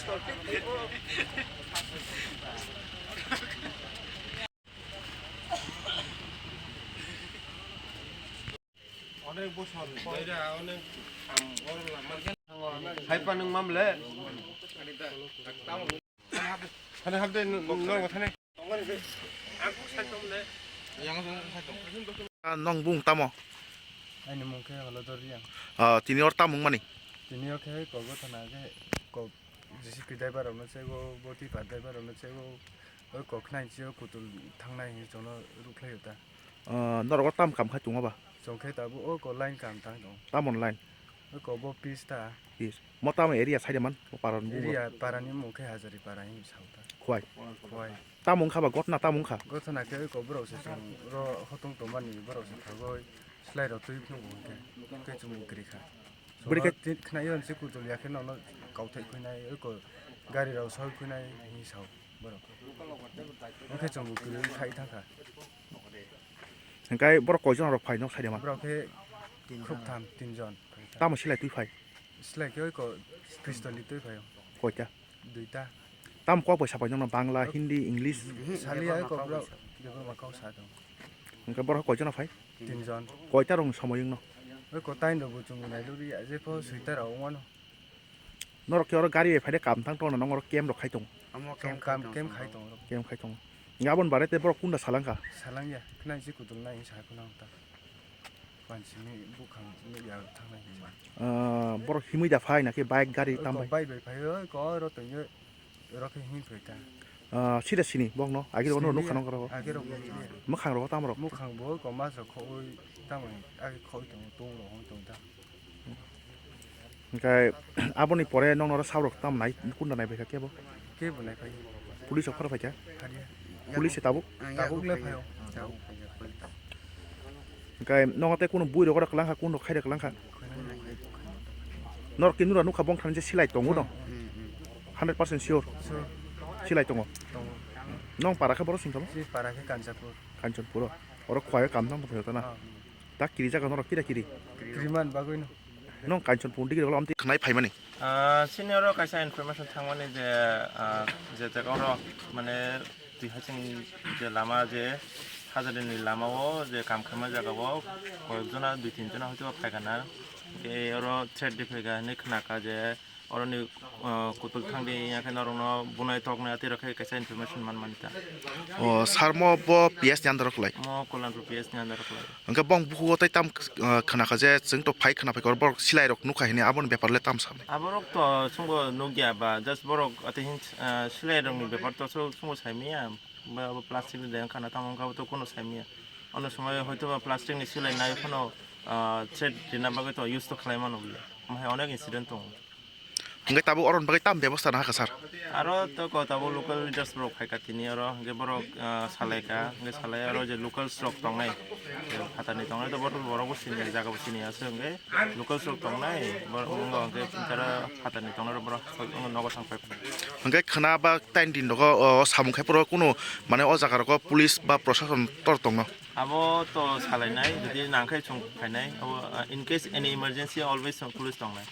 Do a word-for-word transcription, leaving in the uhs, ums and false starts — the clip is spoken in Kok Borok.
Onek bosor, boira, onek ham, bor lama. Hai pa nwng mamle? Thani hapde, nwng, nwng thani. Ah, nwng bung tamo? Aini mung khe Holodor Reang. Ah, tini or tamung mani? Tini o khe kok gotha na khe kok J C P driver rokno chego, bo tipa driver rokno chego, o kok khnai chio kutul thangnai hinwi chwngno rukhlaio ta. Ah, norok o tam kam khai tongo ba? Chwng khe tabuk o ko line kam tang tong. Tamon line? O ko bo pis ta. Pis. Mo tamo area side man? O paron bo. Area parani mung khe Hazari para hinwi sao ta. Khwai. Khwai. Tamo wngkha ba gotna tamo wngkha? Gotna khe o ko borok se chwng ro hotung tongmani borok se thagoi slai rok twi phunuk bo hwnkhe. Khe chwng bo kwrwi kha. Bwrwi khe Chwngno tin khnaio se kutul ya khe nono kauthai khuinai o ko gari rok soi khuinai hinwi sao borok. Hwnkhe chwng bo kwrwi khai thangkha. Hwnkhe borok koijon rok phai nok side man? Borok khe khuk tham, tin jon. Tamo silai twi phai? Silai khe oi ko pistol ni twi phai o. Koita? Duita. Tamo kok bai sapai nokno Bangla, Hindi, English? Saliya oi ko borok Debbarma kok sa tong. Hwnkhe borok koijon phai? Tin jon. Koita rokni somoi wngno? Oi ko tain rok bo chwng nai luri ya je pho soita rok wngmano. Norok khe oro gari bai phaide kam thang tongna nang oro camp rok khai tongo. Omo Kem camp kam, camp kem khai tongo. Camp khai tongo. Hwnkhe aboni bare tei borok kunda salangkha? Salangya, khna si kutul nai sa khna ta. Pansini bukhang ni ya thangnai. Ah, borok himwi da phai na khe bike gari tam bai? Bike bai phai oi ko oro tongyo oro khe himwi phai ta. Ah, sida sini bokno agi rokno nukha nang oro. Agi rok nukliya. Mwkhang rok tam rok? Mwkhang bo ko mas rok khoi tam agi khoi tong tong rok hoi tong ta. Hwnkhe aboni pore nokno oro sabrok tamo nai, kunda nai bai kha kebo? Kebo nai phai. Police rok pharo phai kha? Phariya. Police se tabuk? Tabuk le phaio. Hwnkhe nogo tei kunu bui rok oro kwlangkha, kunu rok khaida kwlangkha? Norok khe nura nukha bongthani je silai tongo no? Hundred percent sure? Sure. Silai tongo? Tongo. Nong para khe boro singkha bo? Si para khe Kanchanpur. Kanchanpur o? Oro khwlai o kam tang tong phai ta na? Ah. Tak kiri jaga norok kira kiri. Kiriman bagwi no. Nong Kanchanpur digi rok lamti khnai phaimani. Ah, sini oro kaisa information thangmani je, ah, je jaga oro mane twi haching je lama je Hazari ni lama o je kam khaima jaga o koyek jona dui tin jona hoito ba phaikha na. Tei oro threat de phaikha hinwi khnakha je Oroni, uh, kutul thangdi, ya khe norokno bunai toknai atwi rok khe kaisa information man mani ta. O, sir mo bo P S ni under o kwlai? Mo Kollanpur P S ni under o kwlai. Hwnkhe bong bukugo tei tam, uh, khna kha je chwng to phai khna phai khe borok silai rok nukha hini aboni bepar le tam sa? Aborok to chwngbo nukya ba, just borok atwi hin, uh, silai rokni bepar to chwngbo saimanya, ba abo plastic ni de wngkha na tamo wngkha bo to kuno saimanya. Ono somoi hoito ba plastic ni silai nai phano, uh, threat rina bagwi to use to khlai mano bole. Omo hai onek incident tongo. Hwnkhe tabuk oroni bagwi tam bebosta nahakha, sir? Aro to ko tabuk local leaders rok phaikha tini oro, hwnkhe borok, ah, salaikha, hwnkhe salai aro je locals rok tongnai, je phatarni tongnai to borok, borok bo sini, jaga bo sini aswk, hwnkhe locals rok tongnai, borok wngkha hwnkhe tara phatarni tongnai rok borok nogo thang phai. Hwnkhe khwna ba tain din rogo, o, samung khai phuru kunu, mane, o jaga rogo police ba prosason tor tongno? Abo to salainai, jodi nangkhai chwng phainai, abo, ah, in case any emergency, always chwng police tongnai.